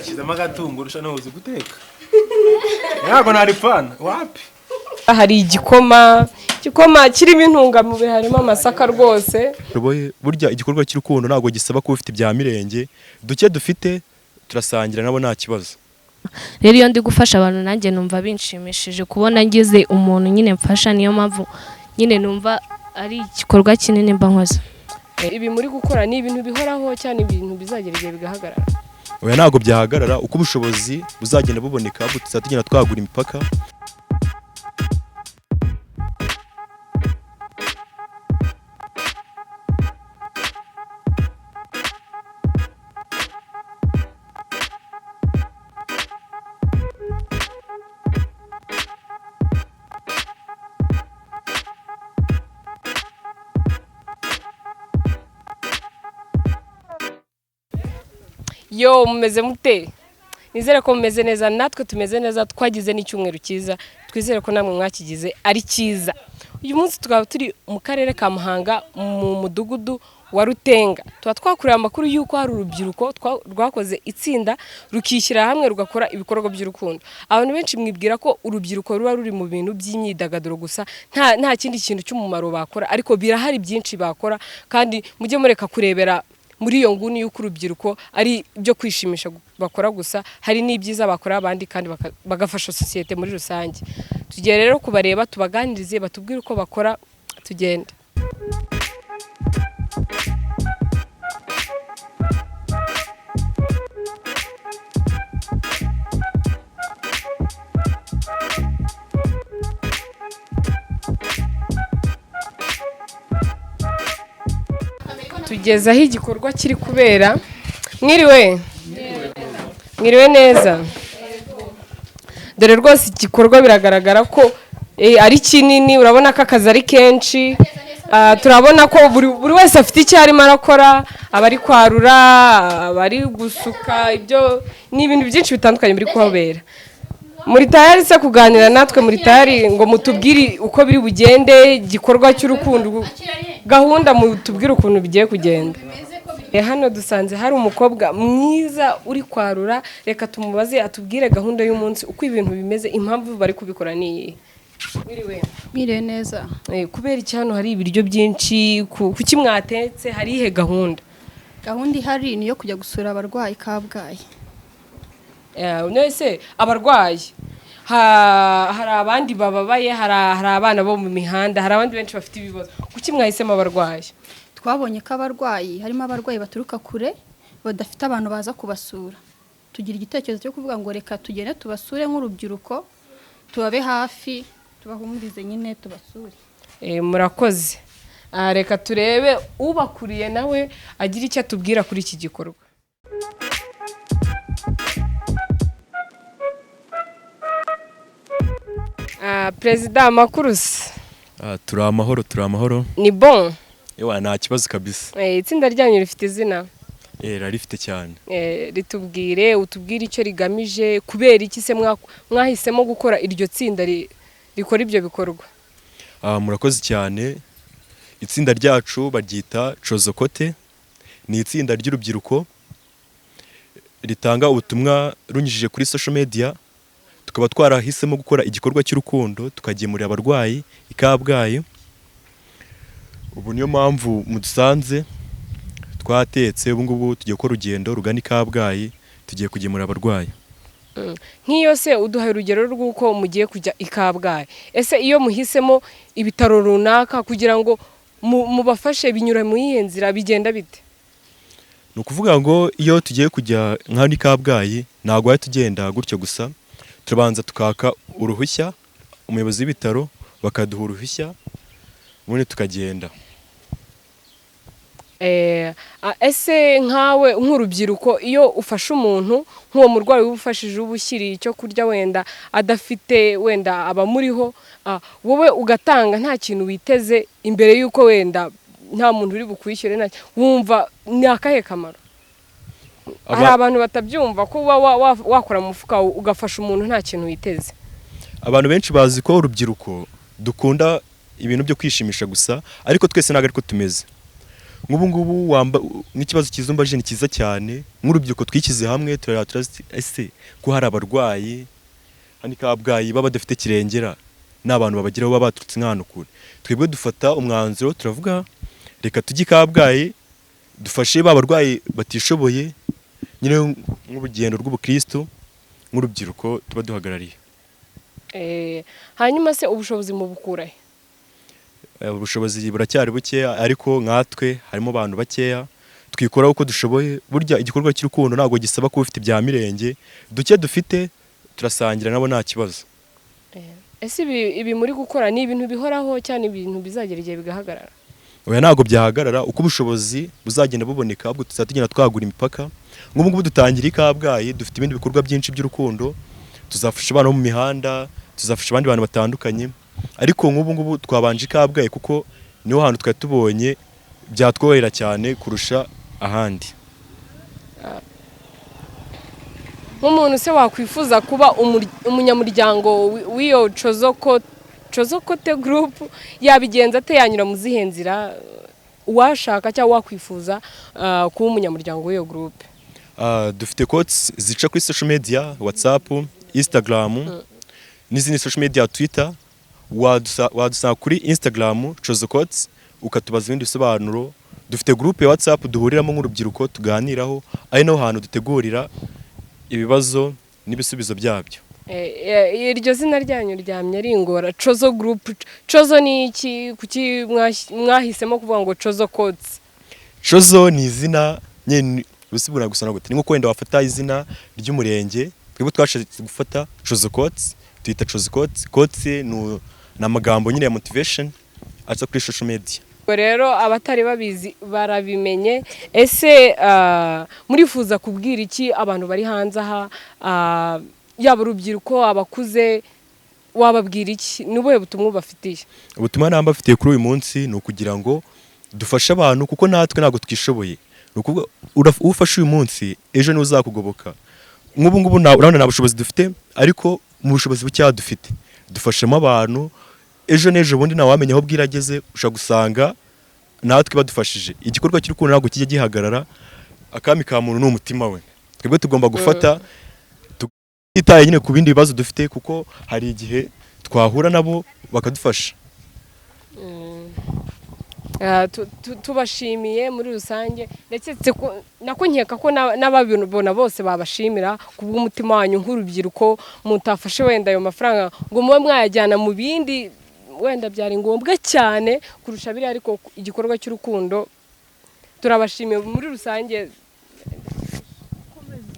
Shyizemo agatunguru ushobora uzi guteka. Ntabwo naripfana wapi. Hari igikoma, igikoma kirimo intungamubiri, harimo amasaka rwose. Burya igikorwa cy'urukundo ntabwo gisaba kuba ufite ibya mirenge, duke dufite turasangira nabo nta kibazo. Rero iyo ndi gufasha abantu nanjye numva binshimishije kubona ngize umuntu nyine mfasha, niyo mpamvu nyine numva ari igikorwa kinini mba nkoze. Ibi muri gukora ni ibintu bihoraho cyane, ibintu bizagera igihe bigahagarara? Oya, ntabwo byahagarara, uko ubushobozi buzagenda buboneka tuzajya tugenda twagura imipaka. Yo, mumeze mute? Nizere ko mumeze neza, natwe tumeze neza, twagize n'icyumweru cyiza, twizere ko namwe mwakigize ari cyiza. Uyu munsi tukaba turi mu karere ka Muhanga mu mudugudu wa Rutenga. Tuba twakureye amakuru y'uko hari urubyiruko rwakoze itsinda rukishyira hamwe rugakora ibikorwa by'urukundo. Abantu benshi mwibwira ko urubyiruko ruba ruri mu bintu by'imyidagaduro gusa, nta kindi kintu cy'umumaro bakora, ariko birahari byinshi bakora, kandi mujye mureka kurebera muri iyo nguni y'uko urubyiruko ari ibyo kwishimisha bakora gusa, hari n'ibyiza bakora abandi kandi bagafasha sosiyete muri rusange. Tugiye rero kubareba, tubaganirize, batubwire uko bakora, tugende. Tugeze aho igikorwa kiri kubera. Mwiriwe? Mwiriwe neza. Dore rwose igikorwa biragaragara ko ari kinini, urabona ko akazi ari kenshi. Turabona ko buri wese afite icyo arimo arakora, abari kwarura, abari gusuka, ibyo ni ibintu byinshi bitandukanye biri kuhabera. Muri tayari se kuganira natwe? Muri tayari ngo mutubwire uko biri bugende, igikorwa cy'urukundo, gahunda, mutubwire ukuntu bigiye kugenda. Hano dusanze hari umukobwa mwiza uri kwarura, reka tumubaze atubwire gahunda y'umunsi, uko ibintu bimeze, impamvu bari kubikora ni iyihe. Mwiriwe? Mwiriwe neza. Kubera iki hano hari ibiryo byinshi, kuki mwatetse, hari iyihe gahunda? Gahunda ihari ni iyo kujya gusura abarwayi Kabgayi. None abarwayi, hari abandi bababaye, hari abana bo mu mihanda, hari abandi benshi bafite ibibazo, kuki mwahisemo abarwayi? Twabonye ko abarwayi harimo abarwayi baturuka kure badafite abantu baza kubasura, tugira igitekerezo cyo kuvuga ngo reka tugende tubasure nk'urubyiruko, tubabe hafi, tubahumurize nyine, tubasure. Murakoze. Reka turebe ubakuriye nawe agira icyo atubwira kuri iki gikorwa. Perezida, amakuru se? Turi amahoro, turi amahoro. Ni bon? Ewa, nta kibazo kabisa. Itsinda ryanyu rifite izina? Rarifite cyane. Ritubwire, utubwire icyo rigamije, kubera iki se mwahisemo gukora iryo tsinda rikora ibyo bikorwa? Murakoze cyane. Itsinda ryacu baryita Cozokote, ni itsinda ry'urubyiruko ritanga ubutumwa runyujije kuri social media. Tukaba twarahisemo gukora igikorwa cy'urukundo, tukagemurira abarwayi i Kabgayi. Ubu niyo mpamvu mudusanze twatetse, ubu ngubu tugiye gukora urugendo rugana i Kabgayi, tugiye kugemurira abarwayi. Nk'iyo se uduhaye urugero rw'uko mugiye kujya i Kabgayi, ese iyo muhisemo ibitaro runaka kugira ngo mubafashe binyura mu yihe nzira, bigenda bite? Ni ukuvuga ngo iyo tugiye kujya nka i Kabgayi ntabwo wahita tugenda gutyo gusa, turabanza tukaka uruhushya umuyobozi w'ibitaro, bakaduha uruhushya ubundi tukagenda. Ese nkawe nk'urubyiruko iyo ufashe umuntu nk'uwo murwayi uba ufashije, uba ushyiriye icyo kurya wenda adafite, wenda abamuriho, wowe ugatanga nta kintu witeze imbere y'uko wenda nta muntu uri bukwishyure, wumva ni akahe kamaro? Hari abantu batabyumva ko uba wakora mu mufuka ugafasha umuntu nta kintu witeze. Abantu benshi bazi ko urubyiruko dukunda ibintu byo kwishimisha gusa, ariko twese ntabwo ariko tumeze. Nk'ubu ngubu wamba nk'ikibazo cyiza umbaje, ni cyiza cyane. Nk'urubyiruko twishyize hamwe, turareba, turazi ese ko hari abarwayi hano i Kabgayi baba badafite kirengera n'abantu babageraho baba baturutse nk'ahantu kure. Twebwe dufata umwanzuro, turavuga reka tujye i Kabgayi dufashe ba barwayi batishoboye nyine, nk'urugendo rw'ubukristo, nk'urubyiruko tuba duhagarariye. Hanyuma se ubushobozi mubukura he? Ubushobozi buracyari bukeya, ariko nkatwe harimo abantu bakeya twikoraho uko dushoboye. Burya igikorwa cy'urukundo ntabwo gisaba kuba ufite ibya mirenge. Duke dufite turasangira nabo, nta kibazo. Ese ibi muri gukora ni ibintu bihoraho cyane, ibintu bizagera igihe bigahagarara? Oya, ntabwo byahagarara. Uko ubushobozi buzagenda buboneka, ahubwo tuzajya tugenda twagura imipaka. Nk'ubu ngubu dutangira i Kabgayi, dufite ibindi bikorwa byinshi by'urukundo. Tuzafasha abana bo mu mihanda, tuzafasha abandi bantu batandukanye, ariko nk'ubu ngubu twabanje i Kabgayi kuko niho hantu twari tubonye byatworohera cyane kurusha ahandi. Nk'umuntu se wakwifuza kuba umunyamuryango w'iyo Cozokote Group yabigenza ate? Yanyura mu zihe nzira, uwashaka cyangwa wakwifuza kuba umunyamuryango w'iyo group? Dufite codes zica kuri social media, WhatsApp, Instagram n'izindi social media, Twitter. Wadusanga kuri Instagram Cozocotes, ukatubaza ibindi bisobanuro. Dufite groupe ya WhatsApp duhuriramo nk'urubyiruko, tuganiraho, ari naho hantu dutegurira ibibazo n'ibisubizo byabyo. Iryo zina ryanyu ryamye ringora, Cozo Group. Cozo ni iki? Kuki mwahisemo kuvuga ngo Cozo Codes? Cozo ni izina nyine usibura gusa gute, ni nko wenda wafata izina ry'umurenge. Twebwe twashatse gufata Cozo Codes, tuyita Cozo Codes. Codes ni amagambo nyine ya motivation aca kuri social media. Ubwo rero abatari babizi barabimenye. Ese murifuza kubwira iki abantu bari hanze aha, yaba urubyiruko, abakuze, wababwira iki? Ni ubuhe butumwa ubafitiye? Ubutumwa namba mfitiye kuri uyu munsi ni ukugira ngo dufashe abantu, kuko natwe ntabwo twishoboye. Ni ukuvuga ufashe uyu munsi, ejo niwe uzakugoboka. Nk'ubu ngubu urabona nta bushobozi dufite, ariko mu bushobozi bukeya dufite dufashemo abantu. Ejo n'ejo bundi ntawamenya aho bwira ageze, ushobora gusanga natwe badufashije. Igikorwa cy'urukundo ntabwo kijya gihagarara. Akami ka muntu ni umutima we. Twebwe tugomba gufata tutitaye nyine ku bindi bibazo dufite, kuko hari igihe twahura nabo bakadufasha. Tubashimiye muri rusange, ndetse nako nkeka ko n'ababibona bose babashimira kubw'umutima wanyu nk'urubyiruko, mutafashe wenda ayo mafaranga ngo mube mwayajyana mu bindi wenda byari ngombwa cyane kurusha biriya, ariko igikorwa cy'urukundo turabashimiye muri rusange.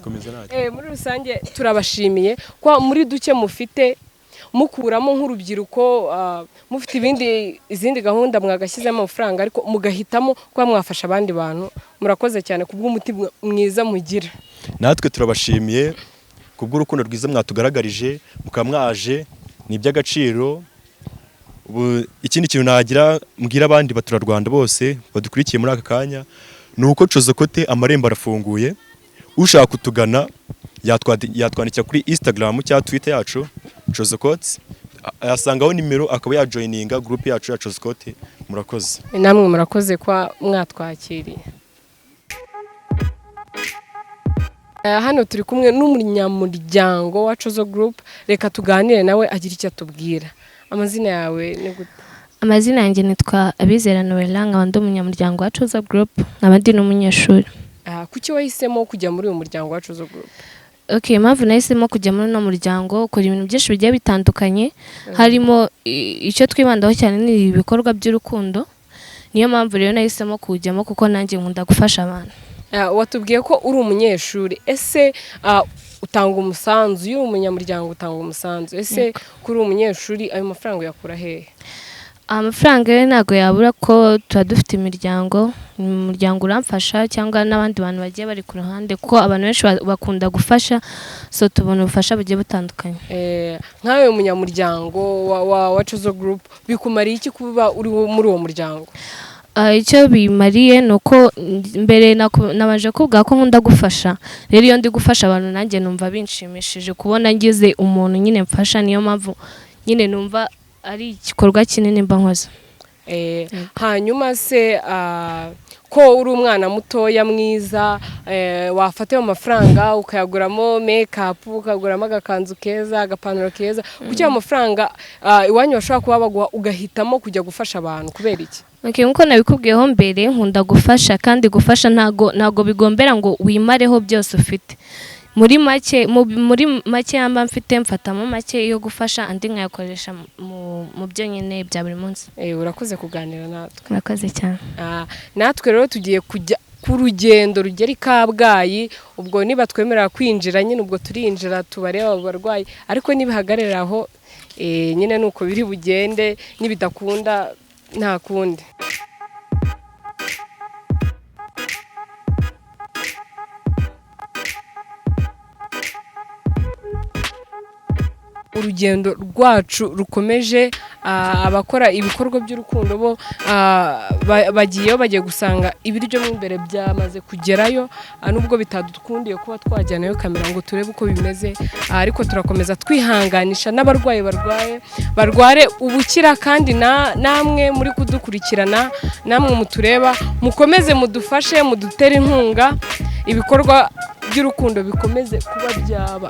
Komeza ntacyo. Muri rusange turabashimiye ko muri duke mufite mukuramo nk'urubyiruko, mufite izindi gahunda mwagashyizemo amafaranga, ariko mugahitamo kuba mwafasha abandi bantu. Murakoze cyane kubw'umutima mwiza mugira. Natwe turabashimiye kubw'urukundo rwiza mwatugaragarije, mukaba mwaje, ni iby'agaciro. Ubu ikindi kintu nagira mbwira abandi baturarwanda bose badukurikiye muri aka kanya ni uko Cozokote amarembo arafunguye. Ushaka kutugana yatwandikira kuri Instagram cyangwa Twitter yacu Cozokote, yasangaho nimero akaba yajoininga group yacu ya Cozokote. Murakoze. Namwe murakoze kuba mwatwakiriye. Hano turi kumwe n'umunyamuryango wa Cozo Group, reka tuganire nawe agira icyo atubwira. Amazina yawe ni gute? Amazina yanjye nitwa Abizera Noella, nkaba ndi umunyamuryango wa Cozo Group, nkaba ndi n'umunyeshuri. Kuki wahisemo kujya muri uyu muryango wa Cozo Group? Okay, impamvu nahisemo kujya muri uno muryango, ukora ibintu byinshi bigiye bitandukanye, harimo icyo twibandaho cyane ni ibikorwa by'urukundo. Niyo mpamvu rero nahisemo kuwujyamo, kuko nanjye nkunda gufasha abantu. Watubwiye ko uri umunyeshuri. Ese utanga umusanzu? Iyo uri umunyamuryango utanga umusanzu. Ese kuri umunyeshuri ayo mafaranga uyakura hehe? Amafaranga rero ntabwo yabura, ko tuba dufite imiryango, umuryango uramfasha cyangwa n'abandi bantu bagiye bari ku ruhande, kuko abantu benshi bakunda gufasha, so tubona ubufasha bugiye butandukanye. Nkawe munyamuryango wa Cozo Group, bikumariye iki kuba uri muri uwo muryango? Icyo bimariye ni uko mbere nabanje kuvuga ko nkunda gufasha. Rero iyo ndi gufasha abantu nanjye numva binshimishije kubona ngize umuntu nyine mfasha. Niyo mpamvu nyine numva ari igikorwa kinini mba nkoze. Hanyuma se Ko uri umwana mutoya mwiza, wafata ayo mafaranga ukayaguramo make-up, ukaguramo agakanzu keza, agapantaro keza, kuki ayo mafaranga iwanyu bashobora kuba baguha ugahitamo kujya gufasha abantu? Kubera iki? Okay, nkuko nabikubwiyeho mbere, nkunda gufasha, kandi gufasha ntago bigombera ngo wimareho byose ufite. Muri make yamba mfite, mfatamo make yo gufasha, andi nkayakoresha mu byo nyine bya buri munsi. Urakoze kuganira natwe. Murakoze cyane. Natwe rero tugiye kujya ku rugendo rugera i Kabgayi. Ubwo niba twemerera kwinjira nyine, ubwo turinjira tubareba abo barwayi, ariko nibihagararira aho, nyine nuko biri bugende, nibidakunda nta kundi. Urugendo rwacu rukomeje. Abakora ibikorwa by'urukundo bo bagiyeyo, bagiye gusanga ibiryo mo imbere byamaze kugerayo, nubwo bitadukundiye kuba twajyanayo kamera ngo turebe uko bimeze, ariko turakomeza twihanganisha n'abarwayi barwaye barware ubukira, kandi namwe muri kudukurikirana, namwe mutureba, mukomeze mudufashe, mudutere inkunga, ibikorwa by'urukundo bikomeze kuba byaba.